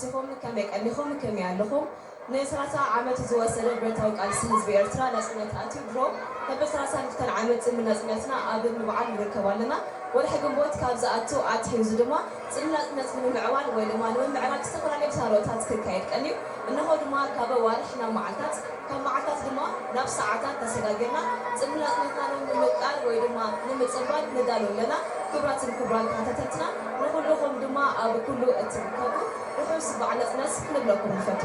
ሲኹም ከመይ ቀኒኹም? ከመይ ኣለኹም? ን30 ዓመት ዝወሰደ ብረታዊ ቃልሲ ህዝቢ ኤርትራ ናጽነት ኣትዩ ድሮ መበል ሰላሳን ክልተን ዓመት ጽምብል ናጽነትና ኣብ ምብዓል ንርከብ ኣለና። ወርሒ ግንቦት ካብ ዝኣቱ ኣትሒዙ ድማ ጽምብል ናጽነት ንምምዕባል ወይ ድማ ንምምዕራግ ዝተፈላለዩ ተሃድኦታት ክካየድ ቀንዩ። እንሆ ድማ ካብ ኣዋርሕ ናብ መዓልታት፣ ካብ መዓልታት ድማ ናብ ሰዓታት ተሰጋጊርና ጽምብል ናጽነትና ንምምቃር ወይ ድማ ንምጽንባል ንዳሎ ኣለና። ክቡራትን ክቡራን ተኸታተልትና፣ ንኹልኹም ድማ ኣብ ኩሉ እትርከቡ ርሑስ በዓል ናጽነት ክንብለኩም ንፈቱ።